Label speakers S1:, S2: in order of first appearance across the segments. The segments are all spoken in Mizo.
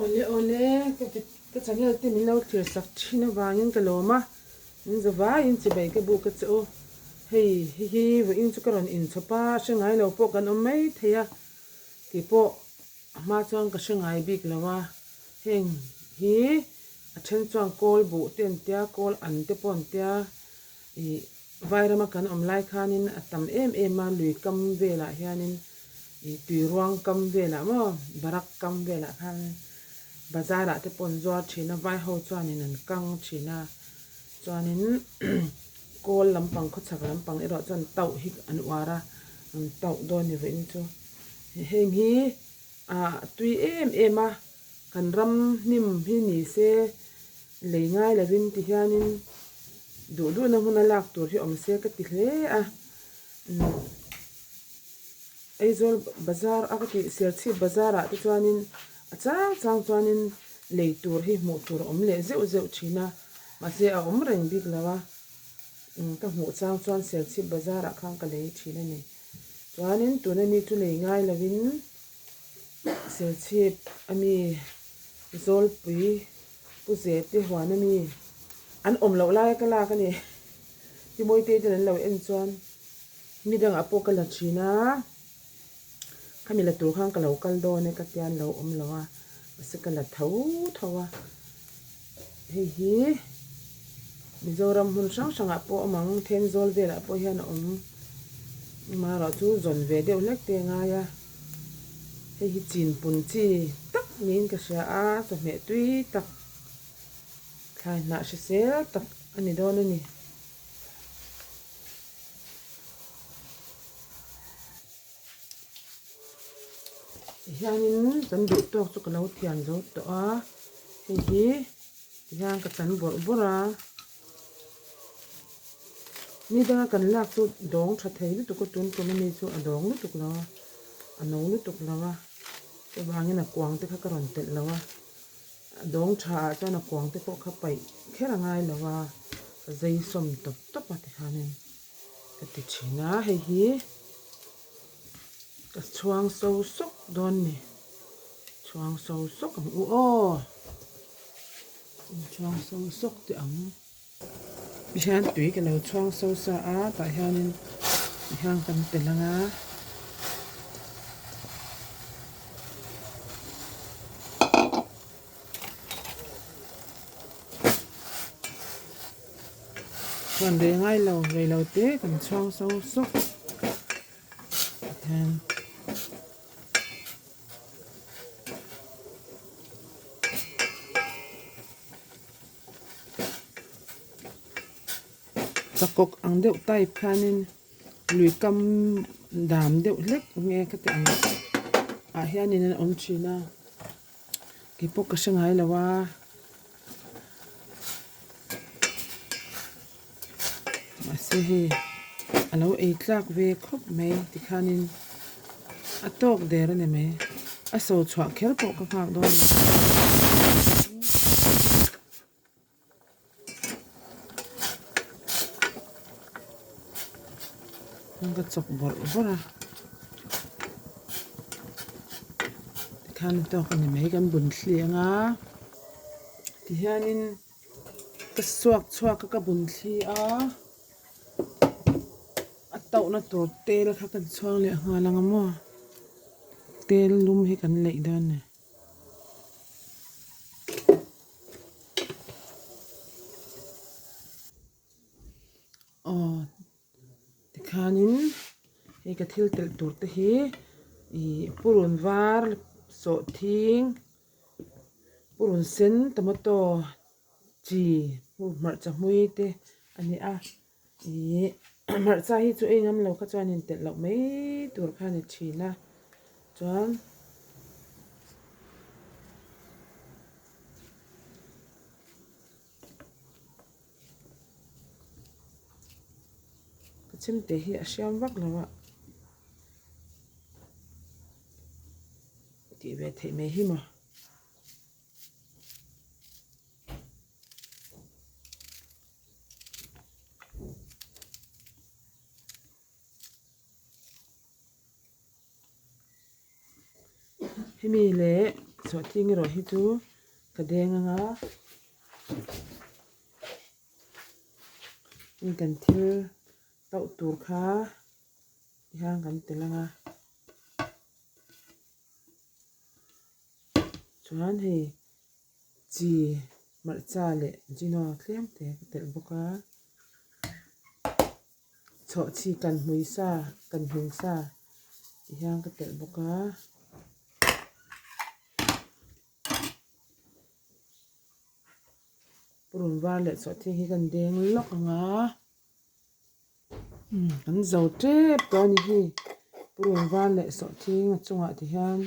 S1: Awle awle ka ka channel te min lo thlir sak thin avangin ka lawm a, min za vaiin chibai ka buk a che u. Hei hei hi vawiin chu ka rawn inchhawp a, hre ngai lo pawh kan awm mai thei a tih pawh a hma chuan ka hre ngai bik lo a, heng hi a then chuan kawl buh te an tia kawl an te pawh an tia ih Vairama kan awm lai khanin a tam em em a, lui kam velah hianin ih tui ruang kam velah maw barak kam velah khan bazarah te pawh an zuar thin a, vai ho chuanin an kang thin a, chuanin kawl lampang khawchhak lampang erawh chuan tauh hi an uar a, an tauh dawn ni vawiin chu. Heng hi ah tui em em a, kan ram hnim hi ni se lei ngai lovin ti hianin duh duhna hmuna lak tur hi awm se ka ti hle a. Aizawl bazar a ka tih Serchhip bazar ah te chuanin a chang chang chuanin lei tur hi hmuh tur a awm leh zeuh zeuh thin a, mahse a awm reng bik lo a, ka hmuh chang chuan Serchhip bazar ah khan ka lei thin a ni. Chuanin tuna mi chu lei ngai lovin Serchhip a mi Zawlpui Pu Zete huan a mi an awm loh lai a ka lak a ni. Timawite ten an lo en chuan mi dangah pawh ka la thin a, khami la tur khan ka lo kal dawn e ka tia an lo awm lo a, mahse ka la tho tho a. Hei hi Mizoram hmun hrang hrangah pawh awm ang, Thenzawl velah pawh hian a awm. Amaherawh chu zawn ve deuh hlek te a ngai a, hei hi chinpun chi tak niin ka hria a, chawhmeh tui tak thlai hnah hrisel tak a ni dawn a ni. Tihianin kan duh tawk chu ka lo thian zo tawh a, hei hi tihian ka chan bawrh bawrh a, ni danga kan lak chu dawng tha thei lutuk a tun tum ami chu a dawng lutuk lo a, a no lutuk lo a, chuvangin a kuang te kha ka rawn telh lo a, a dawng tha ah chuan a kuang te pawh kha paih kher a ngai lo a, ka zai sawm tawp tawp a tikhanin ka ti thin a, hei hi. Ka chhuang so sawk dawn ni. Chhuang so sawk ang u aw. Chhuang so sawk teh ang. Tihian tui ka lo chhuang so sa a tah hianin tihian kan telh ang a. Chuan rei ngai lo rei lo te kan chhuang so sawk hian chakawk ang deuh type khianin lui kam dam deuh hlek nge ka ti ang ah hianin an awm thin a. Kei pawh ka hre ngai lo a. Mahse hei a lo ei tlak ve khawp mai tikhanin a tawk der a ni mai. A so chhuah kher pawh ka nghak dawn lo. Ka chawk bawrh bawrh a tikhan tawk a ni mai kan bun thli ang a tihianin ka suak chhuak a ka bun thli a a tauhna tur tel kha kan chhuang leh nghal ang a maw tel lum hi kan leih dawn a ni. Aw tikhanin hei ka thil telh tur te hi ih purun var sawhthing purun sen tomato chi hmarcha hmui te a ni a ih hmarcha hi chu ei ngam lo kha chuan in telh loh mai tur kha a ni thin a chuan. Ka chemte hi a hriam vak lo a tih ve theih mai hi maw. Hemi leh Sawhthing erawh hi chu ka deng anga heng kan thil tauh tur kha tihian kan telh anga chuan hei chi hmarcha leh gino tlem te ka telh bawk a chhawhchhi kan hmui sa kan hmin sa tihian ka telh bawk a. Purun var leh chhawhthing hi kan deng lawk ang a kan zo tep tawh a ni hei purun var leh sawhthing a chungah ti hian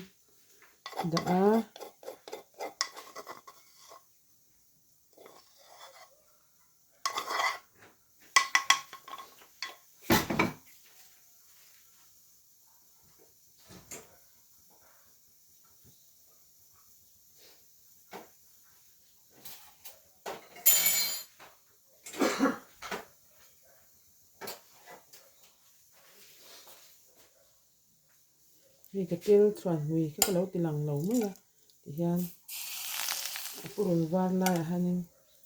S1: dah a. Hei ka tel chuan hmui kha ka lo ti lang lo mai a tihian a purun var laiah hianin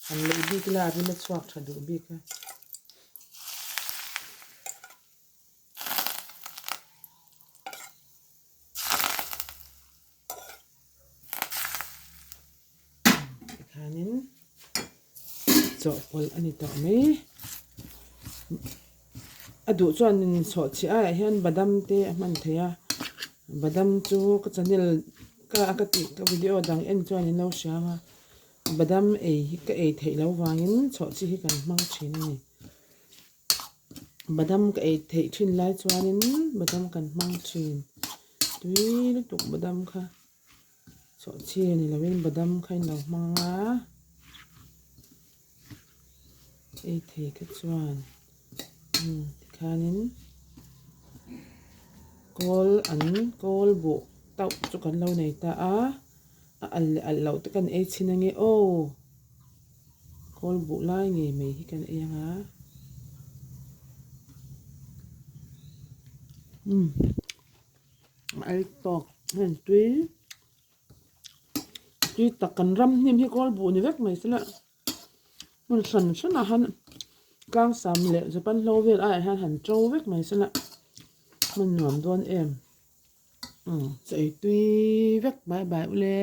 S1: han leih bik ila a rim a chhuak tha duh bik a. Tikhanin chawhpawlh a ni tawh mai. A duh chuan chhawhchhi aiah hian badam te a hman theih a, badam chu ka channel ka ka tih ka video dang en chuan in lo hria ang a, badam ei hi ka ei theih loh vangin chhawhchhi hi kan hmang thin a ni. Badam ka ei theih thin lai chuanin badam kan hmang thin tui lutuk badam kha chawhchhi a ni lovin badam kha in lo hmang a ei thei kha chuan umm tikhanin kawl an kawl buh tauh chu kan lo nei ta a a alh leh alh loh te kan ei chhin ange aw. Kawl buh lai ngei mai hi kan ei ang a. Umm a el tawk heng tui tui tak kan ram hnim hi kawl buh ni vek mai se la hmun hran hranah hian tlang sam leh japan hlo vel aiah hian han to vek mai se la hman nuam dawn em umm chaw ei tui vek bai bai ule.